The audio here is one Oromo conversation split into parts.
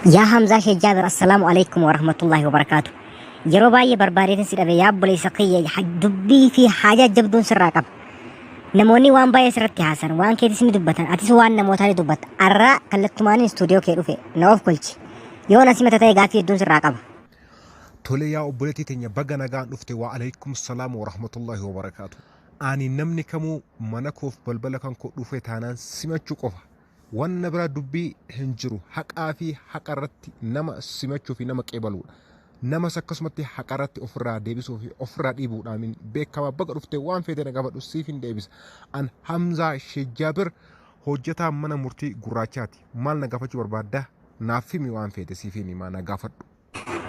Yaa Hamzaa Sheekh Jaabir, assalaamu alaikum warahmatullaahi wabarakaatu. Yeroo baay'ee barbaadeetin si dhabe, yaa obboleessa kiyya, dubbii fi haajaa jabduun sirraa qaba. Namoonni waan baay'ee sirratti haasan, waan keetis ni dubbatan, atis waan namootaa ni dubbatta. Arraa kallattumaaniin istuudiyoo kee dhufe, na of kolchi. Yoo na simata ta'e gaaffii hedduun sirraa qaba. Tole yaa obboleettii teenya, baga nagaan dhufte. Wa alaikum salaam wa rahmatullahi wa barakaatu. Ani namni kamuu mana koof balbala kan koo dhufe taanaan simachuu qofa. Wanna biraa dubbii hin jiru. Haqaa fi haqa irratti nama simachuu fi nama qeebaluudha. Namas akkasumatti haqa irratti ofirraa deebisuu fi ofirraa dhiibuudhaan beekama. Baga dhufte, waan feete na gaafadhu, siif hin deebisa. An Hamzaa Sheekh Jaabir, hojjetaa mana murtii gurraachaati. Maal na gaafachuu barbaadda? Naaf himi, waan feete siif hin himaa, na gaafadhu.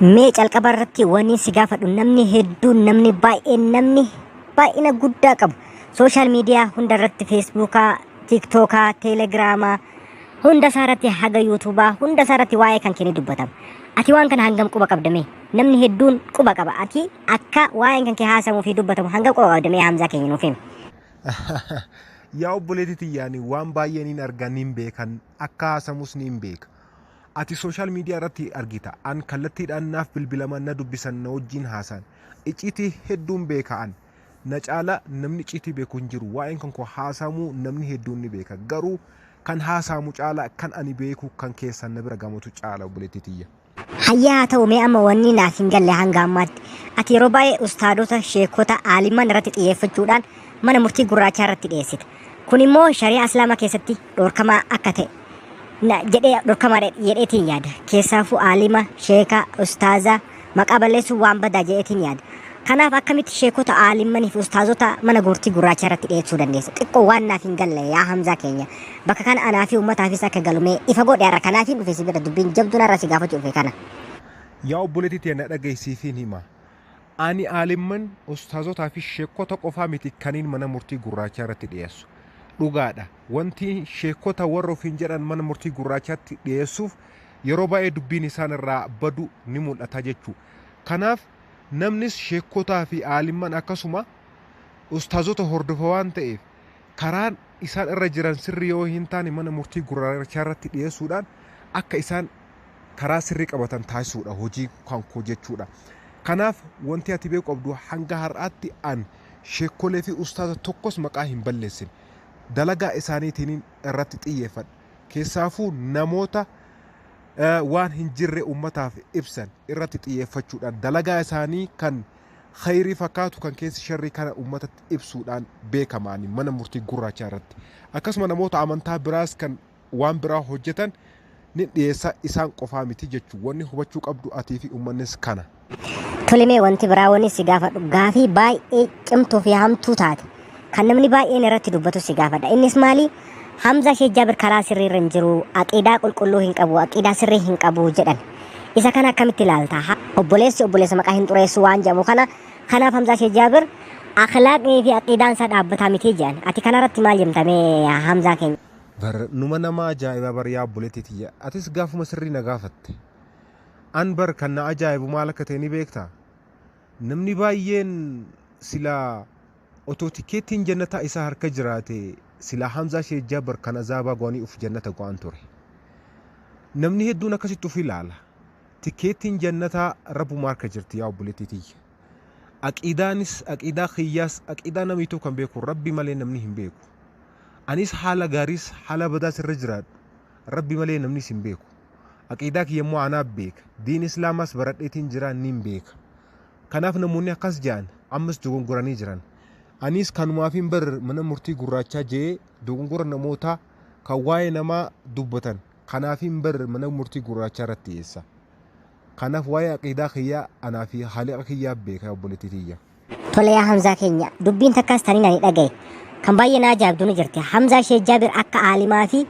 Mee calqaba irratti wanni si gaafadhu, namni hedduun, namni baay'een, namni baay'ina guddaa qabu social media hunda irratti, Feesbuukaa, Tiiktookaa, Teelegiraamaa hunda isaa irratti, haga Yuutuubaa hunda isaa irratti waa'ee kan kee ni dubbatama. Ati waan kana hangam quba qabda mee? Namni hedduun quba qaba. Ati akka waa'een kan kee haasamuu fi dubbatamu hangam quba qabda mee, Hamzaa keenya, nuuf himi? Yaa obboleettii tiyyaani, waan baay'ee niin arga, niin beekan, akka haasamus niin beeka. Ati social media irratti argita. An kallattiidhaan naaf bilbilaman, na dubbisan, na wajjin haasan. Icciitii hedduun beeka an. Na caala namni icciitii beeku hin jiru. Waa'een kan koo haasamuu namni hedduun ni beeka. Garuu kan haasaamu caala kan ani beeku, kan keessaan na bira gamatu caala, obboleettii tiyya. Hayyaa, haa ta'u, mee amma wanni naaf hin galle hanga ammaatti. Ati yeroo baay'ee ustaadota, sheekota, aalimman irratti xiyyeeffachuudhaan mana murtii gurraachaa irratti dhiyeessita. Kun immoo shari'aa Islaamaa keessatti dhorkamaa akka ta'e na jedhee, dhorkamaadha jedheetiin yaada. Keessaafuu aalima, sheeka, ustaaza maqaa balleessuun waan badaa jedheetiin yaada. Kanaaf akkamitti sheekota, aalimmanii fi ustaazota mana murtii gurraachaa irratti dhiyeessuu dandeessa? Xiqqoo waan naaf hin galle, yaa Hamzaa keenya. Bakka kana anaa fi uummataafis akka galu mee ifa godhe. Har'a kanaafiin dhufe si bira, dubbiin jabduun har'a si gaafachuu dhufe kana. Yaa obboleettii tiyya, na dhaga'i, siifin hima. Ani aalimman, ustaazotaa fi sheekota qofaa miti kaniin mana murtii gurraachaa irratti dhiyeessu. Dhugaadha. Wanti sheekota warra ofiin jedhan mana murtii gurraachaatti dhiyeessuuf yeroo baay'ee dubbiin isaan irraa badu ni mul'ata jechuudha. Kanaaf namnis sheekotaa fi aalimman akkasuma ustaazota hordofa waan ta'eef, karaan isaan irra jiran sirrii yoo hin taane mana murtii gurraachaa irratti dhiyeessuudhaan akka isaan karaa sirrii qabatan taasisuudha hojii kan koo jechuudha. Kanaaf wanti ati beeku qabdu, hanga har'aatti an sheekolee fi ustaaza tokkos maqaa hin balleessine. Dalagaa isaaniitiin irratti xiyyeeffadha. Keessaafuu namoota waan hin jirre ummataaf ibsan irratti xiyyeeffachuudhaan, dalagaa isaanii kan khayrii fakkaatu kan keessi sharrii kana ummatatti ibsuudhaan beekamaani mana murtii gurraachaa irratti. Akkasuma namoota amantaa biraas kan waan biraa hojjetan ni dhiyeessa, isaan qofaa miti jechuun wanni hubachuu qabdu atii fi uummannis kana. Tole, mee wanti biraa wanni si gaafadhu, gaafii baay'ee cimtuu fi hamtuu taate kan namni baay'een irratti dubbatu si gaafadha. Innis maali? Hamza Sheekh Jaabir karaa sirrii irra hin jiru, aqiidaa qulqulluu hin qabu, aqiidaa sirrii hin qabu jedhan. Isa kana akkamitti ilaalta? Obboleessi obboleessa maqaa hin xureessu waan jedhamu kana, kanaaf Hamza Sheekh Jaabir akhlaaqnii fi aqiidaan isaa dhaabbataa miti jedhan. Ati kanarratti maal jetta mee, Hamzaa keenya? Bar numa nama ajaa'ibaa bar, yaa obboleettii tiyya. Atis gaafuma sirrii na gaafatte. An bar kan na ajaa'ibu maal akka ta'e ni beektaa? Namni baay'een silaa otoo tikeettiin jannataa isaa harka jiraate, silaa Hamzaa Sheekh Jaabir kan azaabaa go'anii uf jannata go'an ture. Namni hedduun akkasitti uf ilaala. Tikeettiin jannataa Rabbuma harka jirti, yaa obboleettii tiyya. Aqiidaanis, aqiidaa kiyyaas, aqiidaa namiituu kan beeku Rabbi malee namni hin beeku. Anis haala gaariis haala badaas irra jiraadhu Rabbi malee namnis hin beeku. Aqiidaa kiyya immoo anaaf beeka. Diin Islaamaas baradheetiin jira, nin beeka. Kanaaf namoonni akkas jedhan ammas dogongoranii jiran. Anis kanumaafin bar mana murtii gurraachaa je'ee, dogongora namootaa kan waa'ee namaa dubbatan kanaafin bar mana murtii gurraachaa irratti dhiyeessa. Kanaaf waa'ee aqiidaa kiyyaa anaa fi Haaliqa kiyyaa beeka, obboleettii tiyya. Tole yaa Hamzaa keenya, dubbiin takkaas taniin ani dhagaye kan baay'ee na ajaa'ibdu ni jirti. Hamzaa Sheekh Jaabir akka aalimaa fi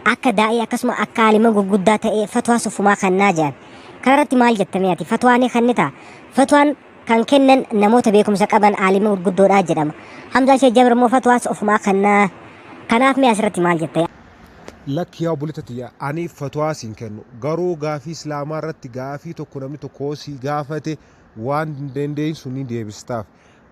akka daa'ii, akkasuma akka aalima gurguddaa ta'ee fatwaa sufumaa kannaa jedhan. Kanarratti maal jettamee ati? Fatwaa ni kennitaa? Fatwaan kan kennan namoota beekumsa qaban, aalima gurguddoodhaa jedhama. Hamzaa Sheekh Jaabir immoo fatwaas ofumaa kannaa. Kanaaf mee asirratti maal jetta? Lakki yaa obboleetta tiyya, ani fatwaa siin kennu. Garuu gaafii Islaamaa irratti gaafii tokko namni tokko si gaafate, waan dandeessu ni deebistaaf,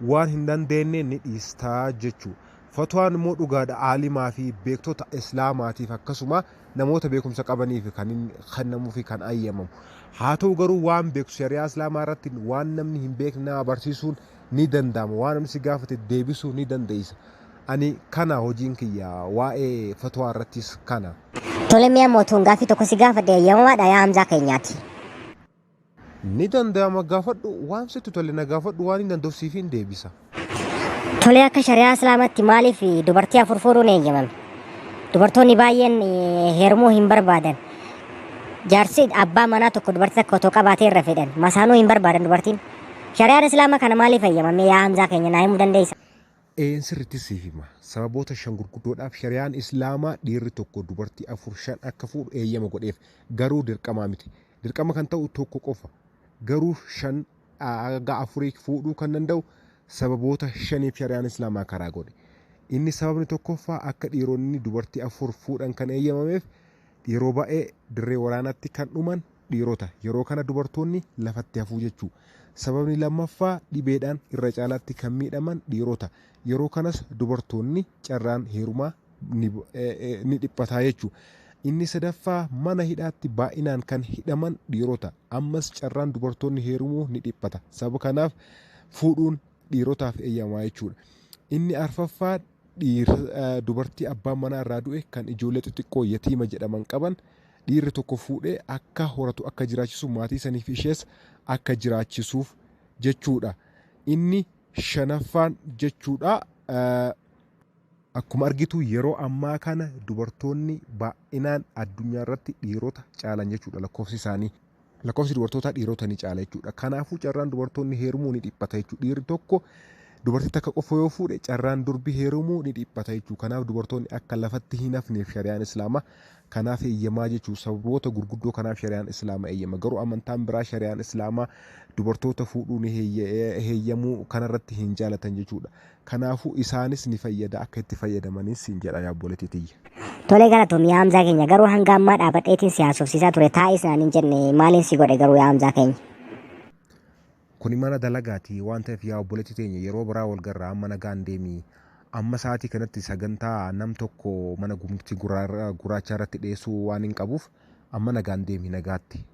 waan hin dandeenye ni dhiistaa jechuu. Fatwaan immoo dhugaadha aalimaa fi beektota islaamaatiif akkasuma namoota beekumsa qabaniif kan inni kennamuu fi kan ayyamamu. Haa ta'u garuu waan beektu shari'aa islaamaa irratti waan namni hin beekne nama barsiisuun ni danda'ama. Waan namni si gaafate deebisuu ni dandeessa. Ani kana hojiin kiyya waa'ee fatwaa irrattis kana. Tole, mi'a mootuun gaaffii tokko si gaafadhe eeyyamamaadha yaa Hamzaa keenyaati? Ni danda'ama, gaafadhu. Waan sitti tole na gaafadhu, waan hin danda'u siif hin deebisa. Tole, akka shari'aa islaamatti maaliif dubartii afur fuudhuun eeyyamame? Dubartoonni baay'een heerumuu hin barbaadan. Jaarsi abbaa manaa tokko dubartii takka otoo qabaatee irra fedhan. Masaanuu hin barbaadan dubartiin. Shari'aan islaamaa kana maaliif eeyyamame yaa Hamzaa keenya, naa himuu dandeessa? Een, sirriitti siif hima. Sababoota shan gurguddoodhaaf shari'aan islaamaa dhiirri tokko dubartii afur, shan akka fuudhu eeyyama godheef. Garuu dirqamaa miti. Dirqama kan ta'u tokko qofa. Garuu shan haga afurii fuudhuu kan danda'u sababoota shaniif shari'aan islaamaa karaa godhe. Inni sababni tokkoffaa akka dhiironni dubartii afur fuudhan kan eeyyamameef yeroo baay'ee dirree waraanaatti kan dhuman dhiirota. Yeroo kana dubartoonni lafatti hafuu jechuu. Sababni lammaffaa dhibeedhaan irra caalaatti kan miidhaman dhiirota. Yeroo kanas dubartoonni carraan heerumaa ni dhiphataa jechuu. Inni sadaffaa mana hidhaatti baay'inaan kan hidhaman dhiirota. Ammas carraan dubartoonni heerumuu ni dhiphata. Sababa kanaaf fuudhuun dhiirotaaf eeyyamaa jechuudha. Inni arfaffaa dubartii abbaan manaa irraa du'e kan ijoollee xixiqqoo yatiima jedhaman qaban dhiirri tokko fuudhee akka horatu, akka jiraachisu, maatii saniif ishees akka jiraachisuuf jechuudha. Inni shanaffaan jechuudha. Akkuma argitu yeroo ammaa kana dubartoonni baay'inaan addunyaa irratti dhiirota caalan jechuudha lakkoofsi isaanii. Lakkoofsi dubartootaa dhiirota ni caala jechuudha. Kanaafuu carraan dubartoonni heerumuu ni dhiphata jechuudha. Dhiirri tokko dubartii takka qofa yoo fuudhe carraan durbi heerumuu ni dhiphata jechuudha. Kanaaf dubartoonni akka lafatti hin hafneef shari'aan islaamaa kanaaf eeyyamaa jechuudha. Sababoota gurguddoo kanaaf shari'aan islaamaa eeyyama. Garuu amantaan biraa shari'aan islaamaa dubartoota fuudhuu ni heeyyamuu kanarratti hin jaalatan jechuudha. Kanaafuu isaanis ni fayyada, akka itti fayyadamanis siin jedha yaa obboleettii tiyya. Tole, galatoom yaa Hamzaa keenya. Garuu hanga ammaa dhaabadheetiin si haasofsiisaa ture, taa'is naan hin jenne. Maaliin si godhe garuu yaa Hamzaa keenya? Kuni mana dalagaati waan ta'eef yaa obboleettii teenya yeroo biraa wal garra, amma nagaan deemi. Amma sa'aatii kanatti sagantaa nam tokko mana murtii gurraachaa irratti dhiyeessuu waan hin qabuuf amma nagaan deemi, nagaatti.